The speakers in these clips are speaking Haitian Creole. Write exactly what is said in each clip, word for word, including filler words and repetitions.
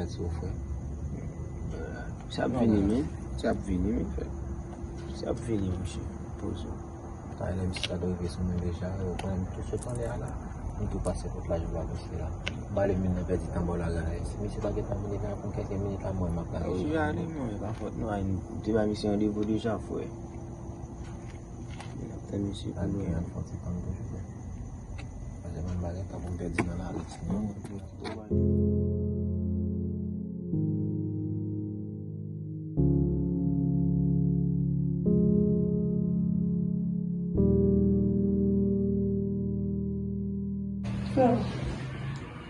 Si w frè. Sa ap vini, men. Sa ap vini, men, frè. Sa ap vini, monchè. Poze w. Talè misye ta dwe rive sou mwen deja, ou konnen m tou sot anlè a la. M tou pase kot la, jan m pa pase la. M pale m vin nan pèdi tan bò la, guys. Si misye pa gentan vini la, pou kèk minit la, mwen, m ap lage. Misye ale, non, e pa fòt nou, ay, m te bay misye randevou deja, frè. N ap tann misye pou nou. Al gen yon fòti tan toujou, frè. Pase ban bagay, tankou m pèdi nan lari, sinon. Freo.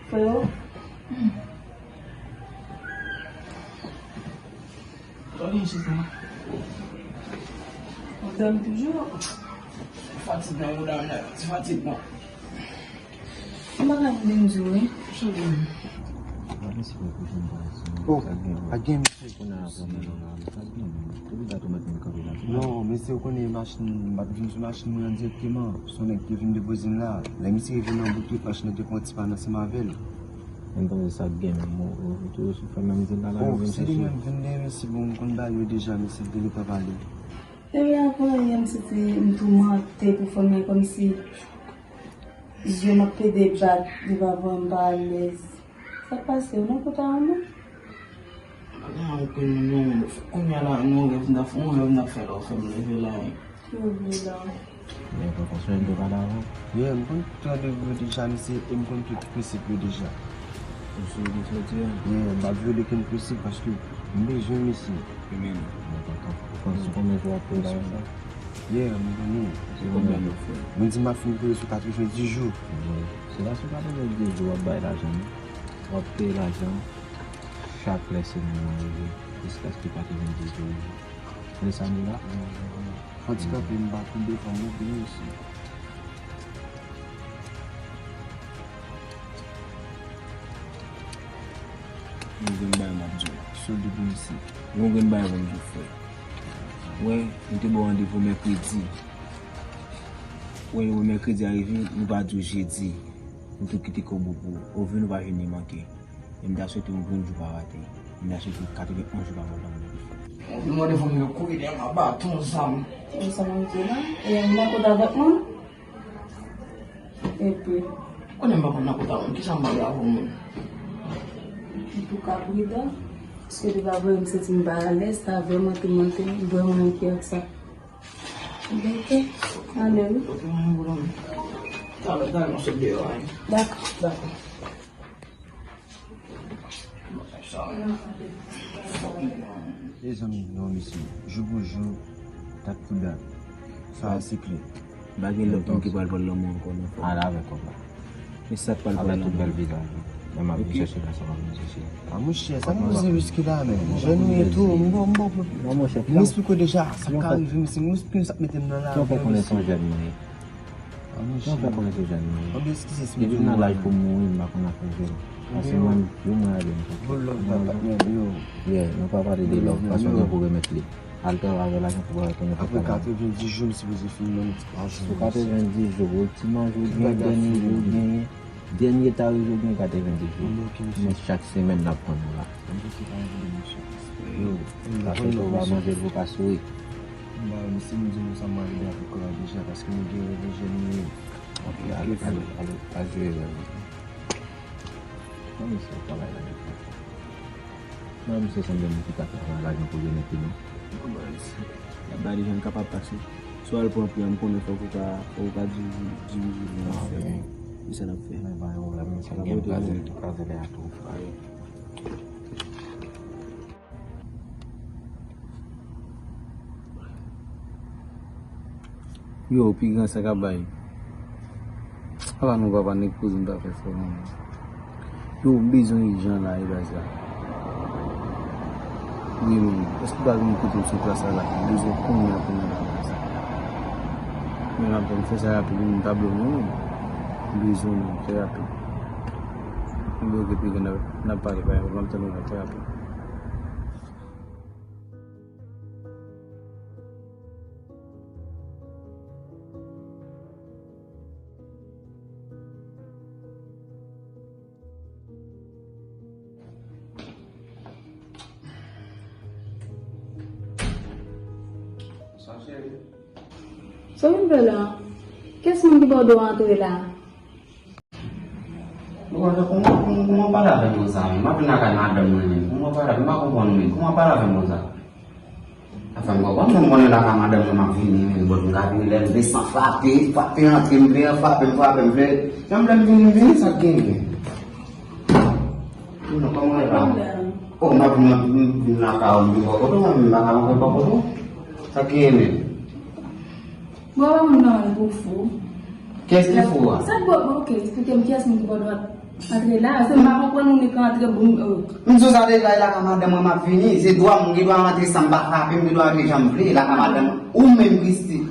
Freo. Sa w gen chita? W ap dòmi toujou? Fatig nan mouda m la, ti fatig non. M pa ka vin di w, wi. Sa w gen? Oh, pa gen misye. Non, mesye, ou konnen machin, m ap vin sou machin mwen an dirèkteman. Se yon nèg ki vin depoze m la. Lè misye rive nan bout wout, machin nan te pran ti pann ansanm avè l. M panse sa k gen menm, ou, ou, ou tou sou fè menm zil la, la, oh, menm se li chèche. Menm vin dèyè mesye, bon, m konn bagay yo deja, mesye, vin li pa pale. Depi avan yè, m santi m toumante pou fanmi an, kòmsi je m ap plede bat, li pa ban m pa alèz. Sa k pase, ou nan kont a ou menm? Pa gen anyen pou nou, non. Kounye a la, nou rèv n ap, yon rèv n ap fè la, ou fè m leve la, wi. Ki rèv li la? Men pran konsèy m te pale avè w. Yeah, m konn tout randevou yo deja, mesye, e m konn tout prensip yo deja. Ou sou de soti a? Yeah, m pa vyole okenn prensip paske m bezwen misye. Amen. Mwen kontan. Ou konn sou konbyen jou w ap peye bagay sa? Yeah, m konnen. Se konbyen jou, frè? Mwen di m ap fin peye sou katrevenndis jou. Yeah. Se pa sou katrevenndis jou w ap bay lajan, non. W ap peye lajan chak lè semèn nan rive, jiskaske katrevenndis jou rive. Men sa nou la? Fò ti kanpe m pa koube fò m monte isi. Yon grenn bagay m ap di w. Sou de pou isi. Yon grenn bagay pou m di w, frè. Wè, m te ba w randevou mèkredi. Wè, wè, mèkredi a rive, nou pa di w jedi. Nou tou kite kòb ou pou ou. Ou vin, ou pa jwenn li manke. E m ta swete yon grenn jou pa rate. E m ta swete katrevenn jou pa rate. Ou vin mande fanmi yo kouri dèyè m a baton, zam. Ou sa manje la? E m nan kont avèk mwen? Epi? Konnen m pa konn nan kont avè m. Kisa m pale avè w menm? Antouka, pridan. Paske li pa voye m santi m pa alèz, sa vrèman toumante m, m vrèman enkyè ak sa. Oke, ale wi. Oke, mwen, mwen, mwen. Talè, talè, mwen sot deyò a. Dakò, dakò. Mezanmi, non, mesye. Jou pou jou, dat pou dat. Sa a se klè. Pa gen lòt moun ki pral pran lanmou ankò, non, frè. Ala avèk kòb la. Men sa k pral pran lanmou. Avèk tout bèl vizaj ou. Lè m ap vin chèche la, sa m ap vin chèche. A monchè, sa m poze riske la menm. Jèn ou ye tou, m bon, m bon. Non, monchè, m eksplike w deja, sa k ka rive, mesye, m eksplike w sa k mete m nan lari, mesye. Ki w fè konnen se yon jèn mwen ye? Ki w fè konnen se jèn mwen ye? Depi m nan laj pou m mouri, m pa konn afè jèn. Paske mwen, yo mwen ale m pa. Bon love, papa, yo. Yeah, nou pa pale de love, paske w gen pou remèt li. Al travay avè lajan pou w al konnen pou travay. Apre katrevenndis jou, m sipoze fin nan ti pa jou. Sou katrevenndis jou, ou ti manje, ou gen dènye jou, ou genyen. Dènye tarif yo gen katrevenndis jou. Men chak semèn n ap pran nou la. Yo, sa fè tou pa manje l pou pa souri. M ba misye, m di nou sa m pral rele avèk kò a deja, paske nou gen revè jèn nou ye. Ok, al, al, al, al jwe rèv. Kòman misye ap travay la, mesye? Non, misye sanble moun ki ka fè lajan pou yo nèt li, non. Kòman misye? L ap bay de jan l kapab pase. Si w al pran pri a, m konnen fòk ou ka, fòk ou ka dirije, dirije li nan fè. Men sa n ap fè. Men pa gen pwoblèm, men sa gen kraze, kraze lè a tou. Yo, pi gran sa k ap bay. Apa nou papa nèg koze m ta fè fò non. Yo, m bezwen ijan la, e baz la. Wi, men, èske w pa vin kote m sou plas la la? M bezwen kounye a, kounye a la, baz la. Men m ap fè sa rapid, m tablo non, men. M bezwen, men, fè rapid. M bloke pi gran, n ap pale, pa, m ap tann ou la, fè rapid. Sa w vin fè la? Kiyès moun ki ba w dwa antre la? Bon, kòman, kòman, kòman w pale avè m konsa menm? M ap vin lakay madanm mwen menm. Kòman w pale avè m? M pa konprann menm. Kòman w pale avè m konsa? Sa fè m konprann, mwen konnen lakay madanm mwen m ap vini menm, bòt m ka vini lè m vle san frape, frape antre m vle, frape m, frape m vle. Janm lè m vini, m vini, sa k genyen? Non, kòman w la? Oh, m ap vin, m vin lakay ou, m vin bò kote w, mwen menm m pa ka rantre bò kote w. Sa k genyen menm? Bon, ou pa konn nan pou fou. Kiyès ki fou a? Sa bon, ok, eksplike m kiyès moun ki ba w dwa antre la. Se m pa konprann moun ki ka antre bon. M di w sa deja, e lakay madanm mwen m ap vini. Se dwa m, m gen dwa antre san m pa frape, m gen dwa antre jan m vle, e lakay madanm ou menm, Christy.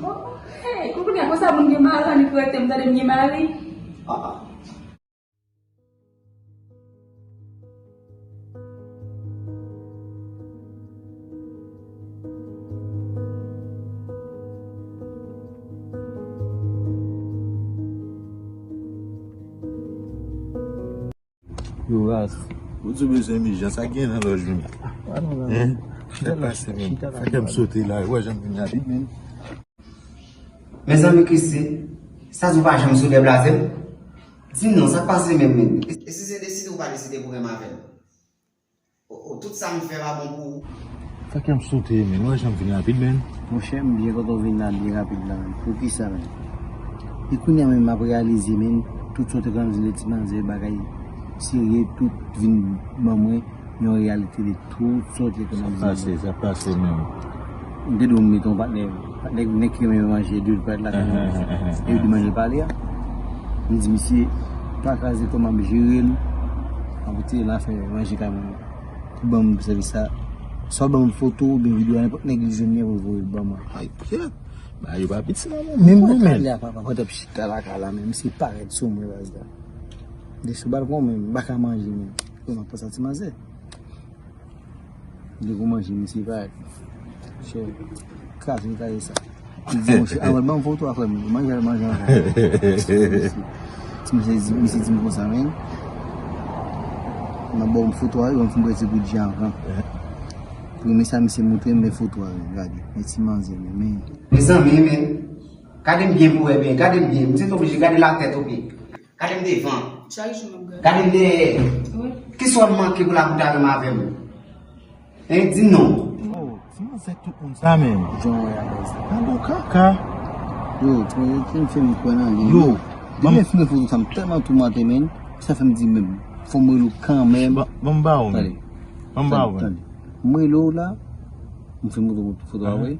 Hey, ou konnen konsa moun gen mari annik rete, m tande m gen mari. Ah, ah. Yo, ras. Ou di w bezwen mijan, sa gen nan lòj ou? Hein? Chita la, chita la. Fè kè m sote la, ou wè jan m vin rapid menm. Mezanmi, Christy, sa di w pa janm sou lè blaze m? Di m non, sa k pase menm, menm? E, e si se deside ou pa deside pou menm avè m? O, o, tout sa m fè pa bon pou ou? Fè kè m sote, menm, ou wè jan m vin rapid, menm. Monchè, m byen kontan w vin la byen rapid la, menm. Poukisa, menm? E kounye a menm, m ap reyalize, menm, tout sa w te konn di lè ti manzè, bagay serye, tout vin ban mwen yon reyalite de tout sa w te konn ap di. Sa pase, sa pase menm. M te di w m mete yon patnè, patnè nèg ki renmen manje, di w parèt lakay mwen. E yo di manje pale a. M di misye, pa kraze kò m ap jere l. M ap pote l a fè manje kay mwen. Pou ban m sèvis sa. Swa ban m foto oubyen videyo a nenpòt nèg li jwenn li an pou l voye l ban mwen. Ay, kyèt. Bagay yo pa piti non, menm, menm, menm. Pale a papa, pandan m chita lakay la, menm misye parèt sou mwen, baz la. De sou balkon, menm, m pa ka manje, menm. Yo, m ap panse a ti manzè. Li gon manje, misye parèt. Chè, kraze, kraze sa. Li di, monchè, avan l ban m foto a, frè m, manje, manje ankò. Ti mesye di, misye di m konsa, men. M ap ba w foto a, wi, ban m fin prese pou di avan. Premye sa misye montre m, men foto a, wi, gade. Men ti manzè, men, men. Mezanmi, men. Gade m byen pou wè byen, gade m byen. M te oblije gade latèt ou byen. Gade m devan. Chak jou m ap gade. Gade m dèyè. Wi. Kisa w manke pou la pou ta renmen avè m? Hein, di m non. Oh, ti manzè tout moun sa menm. Jan wè a sa. Nan bon kaka. Yo, fò yo te fè m kwè nan li. Yo, depi m fin foto sa, m tèlman toumante, menm. Sa fè m di menm, fò m rele w kanmenm. Ban m ba w, menm. Ban m ba w, menm. Tande. M rele w la, m fin montre w foto a, wi.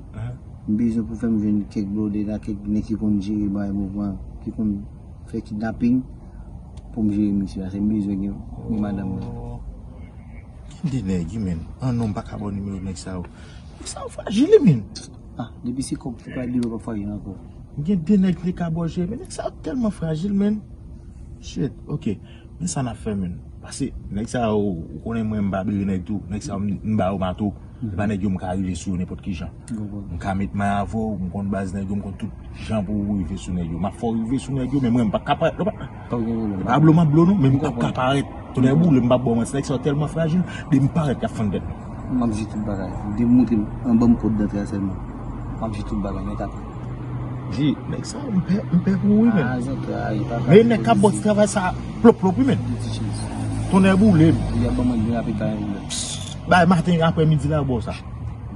M bezwen pou fè m jwenn kèk blòdè la, kèk nèg ki konn jere bagay mouvman, ki konn fè kidnaping, pou m jere misye a. Se m bezwen gen, gen madanm nan. Gen de nèg, wi, menm. An non, m pa ka ba w nimewo nèg sa yo. Nèg sa yo frajil, wi, menm. Ah, depi se kòb ki pa dlo pa fwaye ankò. Gen de nèg ki te ka bòje, men nèg sa yo tèlman frajil, men. Shit, ok. Men sa n ap fè, men. Paske nèg sa yo, ou konnen mwen, m pa bere nèg tou. Nèg sa yo, m, m ba yo mato. E pa nèg yo, m ka rive sou yo nenpòt ki jan. M ka met may avè w, m konn baz nèg yo, m konn tout jan pou ou rive sou nèg yo. M ap fè w rive sou nèg yo, men mwen, m p ap ka parèt. Non, pa, e pa blo m ap blo, non, men m p ap ka parèt. Tonnè boule, m p ap ba w manti, nèg sa yo tèlman frajil, depi m parèt, y ap fann tèt mwen. M ap jwe tout bagay. Depi w montre m, an ban m kòd dantè a sèlman. M ap jwe tout bagay, nèt atè. Di, nèg sa yo, m pè, m pè pou ou, wi, men. Ah, zantray, pa men nèg k ap bò ti travay sa, plop, plop, wi, men. Tonnè boule m. Y ap ban mwen byen rapid, pa gen pwoblèm. Bay maten, aprè midi la, bò sa.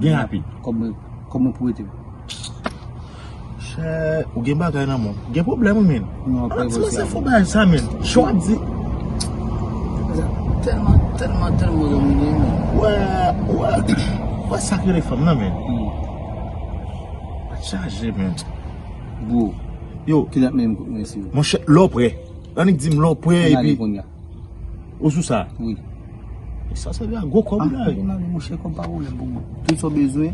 Byen rapid. Kòb mwen, kòb mwen pou rete. Chè, ou gen bagay nan men w. Gen pwoblèm, wi, men. Non, an ti manzè fò bagay sa, men. Jan w ap di. Tèlman, tèlman, tèlman yon moun, men. Wè, wè, wè sa k rele fanm nan, men. Hmm. Mwen chaje, men. Bro. Yo. Ki dat menm kout mwen si yo? Monchè, lè w prè. Annik di m lè w prè, epi. Ou sou sa? Wi. E sa, se gwo kòb la, wi. Mwen ale, monchè, kòb pa pwoblèm pou mwen. Tout sa w bezwen,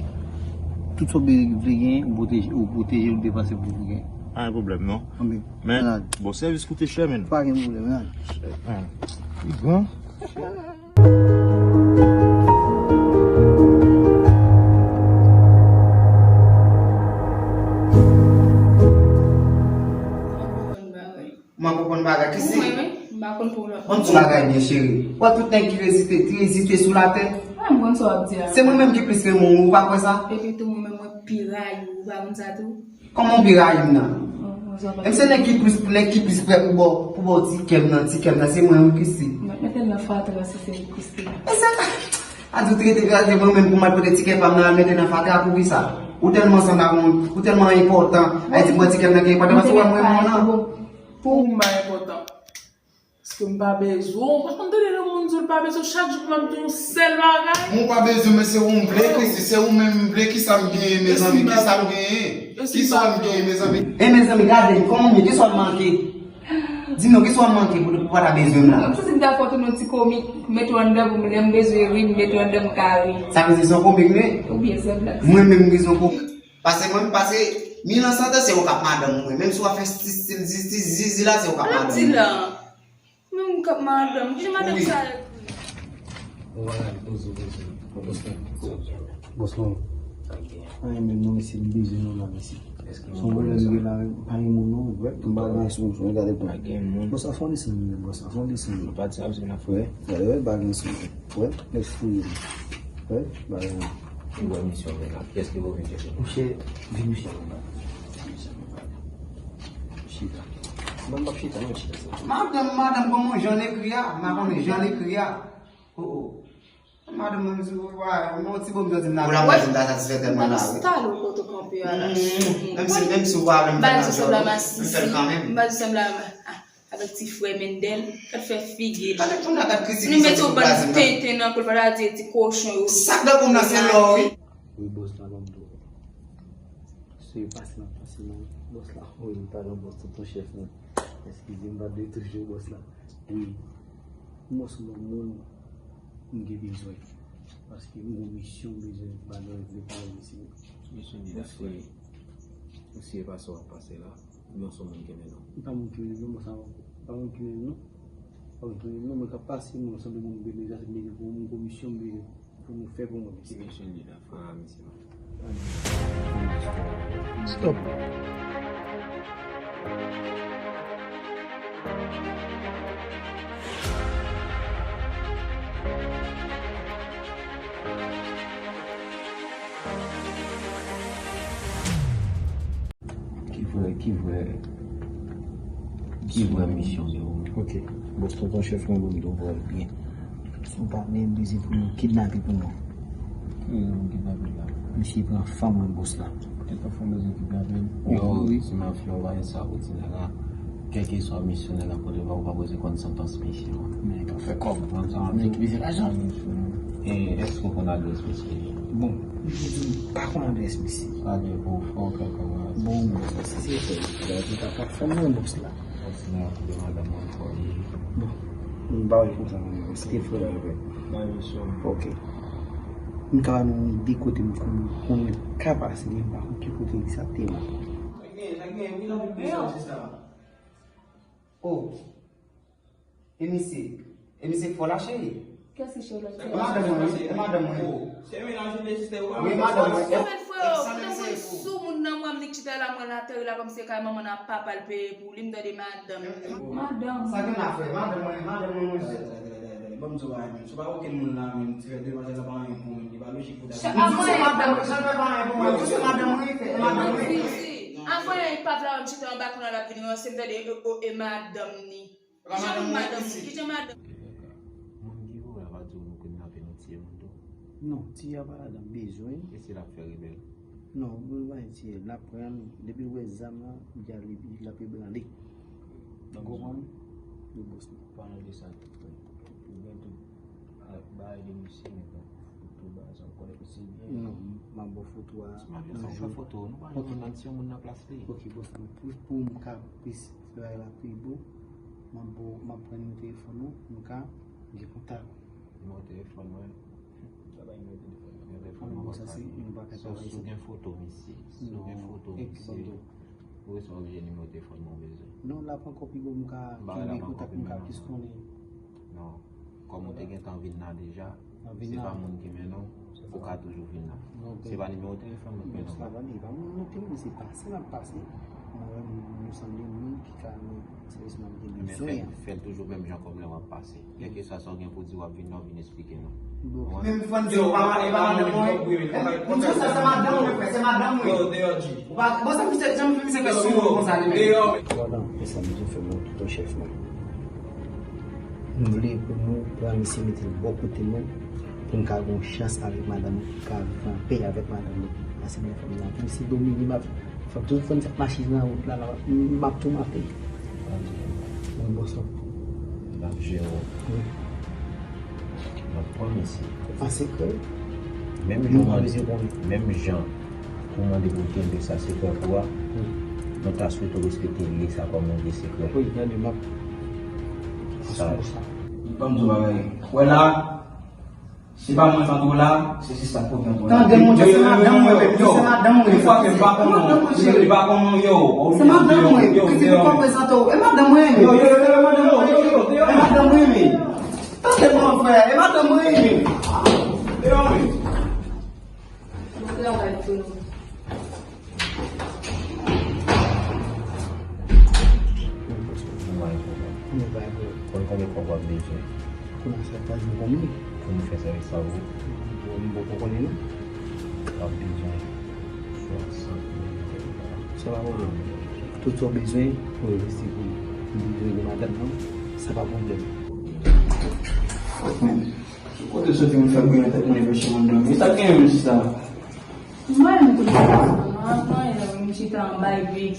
tout sa w be-, vle gen, ou pwoteje, ou pwoteje, ou depanse pou ou gen. Pa gen pwoblèm, non. Men, bon sèvis koute chè, men. Pa gen pwoblèm, men. Li gran. Mwen konprann bagay. Kisi? Mwen, wi. M pa konn pou lòt. Ban m di w bagay byen, cheri. Wè tout nèg ki rezite, ki rezite sou latè. Sa w ap di a? Se mwen menm ki plis renmen w, ou pa kwè sa? Epi tou mwen menm mwen pi rayi w, ou pa konn sa tou? Kòman w pi rayi m nan? Menm se nèg ki plis, nèg ki plis prè pou ba w, pou ba w ti kè m nan, ti kè m nan, se mwen wi Christie. M ap mete l nan fatra si se li Christie. E sa ka, a di w trete, a di mwen menm pou m al pote ti kè pa m nan al mete nan fatra pou kisa? Ou tèlman sanble ak yon, ou tèlman enpòtan, a di m pran ti kè m nan ki enpòtan, paske w wè mwen renmen w nan. Pou ou m pa enpòtan. Paske m pa bezwen w. Paske m tande lè moun di w l pa bezwen w, chak jou pou m ap di w yon sèl bagay. Mwen pa bezwen, men se ou m vle, Christie, se ou menm m vle, kisa m genyen, mezanmi, kisa m genyen? Kisa m genyen, mezanmi? E mezanmi, gade m, kòman m ye, kisa w ap manke? Di m non, kisa w ap manke pou, pou pa ta bezwen m la? M santi m ta fè w tounen yon ti komik, mete w anndan pou m, lè m bezwen ri, m mete w anndan m ka ri. Sa vle di se yon komik m ye? Oubyen se blag? Mwen menm m bezwen yon komik. Pase mwen, pase Milan Santa se ou k ap madanm mwen. Menm si w ap fè stil, stil, stil, stil zizi la, se ou k ap madanm mwen. Menm ou k ap madanm, kijan madanm sa ye? Ou pa gade poze w, poze w. Bòs la. Bòs la. Anyen menm non, mesye, m bezwen nou la, mesye. Son pwoblèm m gen la, pa gen moun non, wè. M pa gen sou, sou, gade pou. Pa gen moun. Bòs la, fè yon desann, bòs la, fè yon desann. Nou pati ap se nan frè. Gade, wè, pa gen sou. Wè, lè fouye. Wè, pa gen moun. Ki wè misyon men la? Kiyès ki pou vin chèche nou? Monchè, vin chèche nou. Chita. Bon, m p ap chita, non, chita sa. Madanm, madanm, kòman jan l ekri a? M pa konnen jan l ekri a. Oh, oh. Madanm, mwen, si w pa, mwen, ti bon, m di m la. Ou la, mwen, m ta satisfè tèlman la, wi. Menm si, menm si w pa vle m fè l nan djòl, m fè l kanmenm. M pa di sanble a, ah, avèk ti frè Mendel, k ap fè figi. Gade pou n ap kritik. Nou mete yon bann tenten nan kou l, pa ta di ti kochon yo. Sa k nan kou m nan se lò, wi. Wi, bòs la, ban m di w. Se pase nan pase nan, bòs la. Wi, m pa nan bòs, tonton chèf, non. Eskize m, m pa dwe toujou bòs la. Wi. Yon mòso nan moun m gen bezwen. Paske m gon misyon m bezwen ba nou, vle pale mesye. Misyon li la, se, se pa sa w ap pase la. Oubyen se yon moun ki mennen w? E pa moun ki mennen m non, bòs la. E pa moun ki mennen m non. E pa moun ki mennen m non, mwen k ap pase, mwen sanble moun m gen bezwen, se m gen pou m gon misyon m bezwen pou nou fè pou mwen. Ki misyon li la? Fè a misye. Stop. Ki vrè, ki vrè, ki vrè misyon de ou? Ok. Bòs, tonton chèf mwen, bon, m di w vrè l byen. Si w pa vle, m bezwen pou nou kidnape pou mwen. Ki rezon kidnape la? Misye pran fanm mwen, bòs la. Kèk fanm bezwen kidnape l? Yo, wi. Si mafya w pa gen sa pou di nèg la, kèlkeswa misyon nèg la pote ba ou, ou pa bezwen konn santans misye yo. Men, k ap fè kòb. Konprann sa m ap di w? Nèg ki bezwen lajan. E, èske w konn adrès misye yo? Bon, m di w, m pa konn adrès misye. Sa gen pou w fè w kèk bagay. Bon, bòs la, si se fè, m ta ka fè mwen bòs la. Sinon, kote madanm mwen ankò ye? Bon, m pa wè konsa non, se te frè m avè. Ba misyon. Ok. M ka ba nou ide kote m konn, konnen ka pase, men m pa konn ki kote egzakteman. Sa gen, sa gen, wi, nan misyon se sa. Oh. E misye, e misye fò la, cheri. Kiyès ki cheri la? E madanm mwen, wi, e madanm mwen. Se menaj ou, se sista ou. Wi, madanm mwen. Ou konn frè, ou konn moun sou moun nan, mwen, m di k chita la, mwen, l ateri la, kòm se kay manman l ak papa l peye pou li, m tande madanm. Madanm. Sa gen la, frè, madanm mwen, madanm mwen, mwen. Tande, tande, tande, tande. Ban m di w bagay, menm. Si w pa okenn moun la, menm, ti frè demwazèl la pa anyen pou mwen, li pa lojik pou ta. Chak mwen se madanm, chak mwen pa anyen pou mwen. Wi, se madanm mwen, frè, madanm mwen. Avan, li pa vle wè m chita anba, kounye a l ap vin ranse m, tande, e, o, e madanm ni. Kijan madanm, kijan madanm? Moun ki voye a pa di w nou kidnape, nou tiye moun tou? Non, tiye a pa ladan, bezwen. E si l ap fè rebèl? Non, nou pa gen tiye, n ap pran l, depi l wè zam lan, li al, li, l ap ebranle. Ou konprann? Wi, bòs mwen. Palan de sa tou, ou gen tout bagay de misye, men bon, foto, bagay sa, ou konnen misye byen. Non, m ap ba w foto a. Si madanm sa, ou fè foto, nou pa janm nan tiye moun nan plas li. Ok, bòs mwen, pou, pou m ka plis Fè bagay la pi bon, m ap ba w, m ap pran nimewo telefòn ou, nou ka gen kontak. Nimewo telefòn mwen? Sa bay nimewo telefòn mwen. Nimewo telefòn mwen pa ka. Sa, si w gen foto misye, si w gen foto misye, ou resevwa oblije nimewo telefòn mwen ou bezwen. Non, l ap ankò pi bon, m ka kenbe kontak, m ka plis konnen. Non. Kòm ou te gentan vin la deja, se pa moun ki mennen w, ou ka toujou vin la. Se pa nimewo telefòn mwen k mennen w. Bòs la, pa bliye, pa moun nan te, se pase n ap pase. Mwen, nou sanble moun ki ka renmen sèvis mwen, m te bezwen an. Fè l toujou menm jan kòm lè w ap pase. Kèlkeswa sa w gen pou di, w ap vin la, w vin eksplike nou. Bon. Menm Franz, yo, ou pa, ou pa madanm mwen. Menm Franz, se madanm mwen, frè, se madanm mwen. Yo, deyò, G. Ou pa, bon, sa misye, jan misye fè sou mwen konsa, li menm. Deyò. Voilà, e sa misye fè mwen, tout an chèf mwen. M vle pou nou pran misye mete l bò kote mwen, pou m ka gen yon chans avèk madanm mwen, pou m ka viv anpè avèk madanm mwen. Paske mwen fanm nan, pou misye domine m ap Fòk toujou fè m sa mache nan wout la, la, m ap tou mache. Mwen bòs la. M ap jere w. Wi. M ap pran mesye. An sekrè. Menm jan w mande, menm jan ou mande pou w kenbe sa sekrè pou w a, mwen ta swete w respekte li sa kòm yon vye sekrè. Wi, gade, m ap. Sa. Ban m di w bagay. Wè la, Se pa mwen k antre w la, se sista k pwoblèm pou la. Tande, monchè, se madanm mwen menm, se madanm mwen. Yon fwa ke m pa konnen w, li pa konnen w, yo, se madanm mwen, ki di pou konn prezante w, e madanm mwen menm. Yo, yo, yo, yo, madanm mwen, yo, yo, yo, e madanm mwen menm. Tande non, frè, e madanm mwen menm. Deyò menm. Bon travay pou nou. Mwen pa gen pwoblèm. Mwen pa gen pwoblèm. Konn konbyen kòb w ap bezwen? Kounye a sa pa di konbyen. Pou nou fè sèvis la pou ou? Bon, m poko konnen non. W ap bezwen swasant mil dola. Sa pa pwoblèm. Tout sa w bezwen, ou envesti pou li. M bezwen de madanm nan, sa pa pwoblèm. Fòk menm. Kote w soti vin fè bri nan tèt mwen, epi w chita m dòmi? Sa k gen menm sista? Mwen menm tou, m pa fè anyen, m chita anba, epi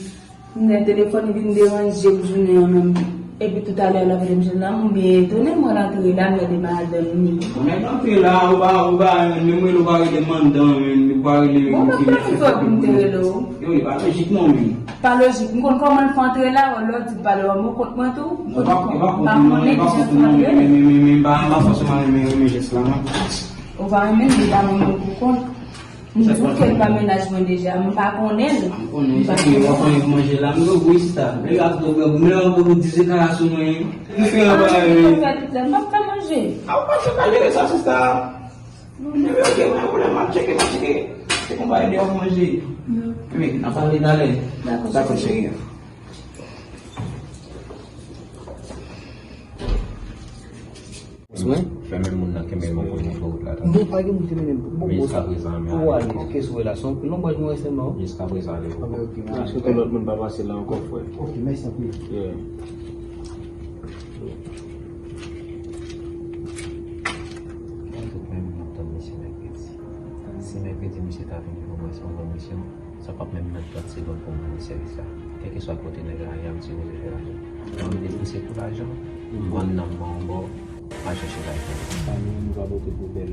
m gen telefòn vin deranje m jounen an menm. Epi toutalè a l ap rele m, Jeanne, m byen etone, mwen rantre la, m gade madanm li. Bon, nèg rantre la, ou pa, ou pa, menm rele, ou pa rele m anndan, menm, ou pa rele m. Bon, m ap fè ki fòt pou m te rele w. Yo, li pa lojik non, menm. Pa lojik. M konn kòman l fè antre la, wè lè w di l pale w, mwen kont mwen tou. Non, pa, pa kont mwen, pa kont mwen, men, men, men, men, m pa, m pa fòseman renmen, renmen jès la, non. Ou pa renmen l, li pa renmen w pou kont. M di w ke l pa mennaj mwen deja, m pa konnen l. M konnen, se ke w ap annik manje la, m gen gwo ista. Lè y ap gwo, men w gwo di ze kara sou mwen. M fè anba, m ap fè tout lè, m p ap ka manje. A, ou pa fè pa jere sa, sista. Mwen, ok, mwen, pwoblèm, m ap tcheke, m ap tcheke. Se konpayi deyò pou manje. Wi, n a pale talè. Dakò, cheri. Mwen? Fè menm moun nan kenbe m pou nou fè wout la, tande. Non, pa gen moun ki te mennen m. Bon, men jiskaprezan, men ale ankò. Ou ale, kèso w la, se yon lonbòj mwen sèlman. Jiskaprezan, ale ankò. Ok, ok, m ale. Achte yon lòt moun pa pase la ankò, frè. Ok, mèsi anpil. Yeah. Mwen tout menm m ap tann misye mèkredi. Si mèkredi misye ta vini pou mwen se yon bon misyon, sa p ap menm pran trant segonn pou m rele sèvis la. Kèlkeswa kote nèg la ye a, m sipoze fè lajan. Mwen m depanse pou lajan, m pran nan m ban yon bò, m al chèche lajan. Fanmi m pa pote poubèl.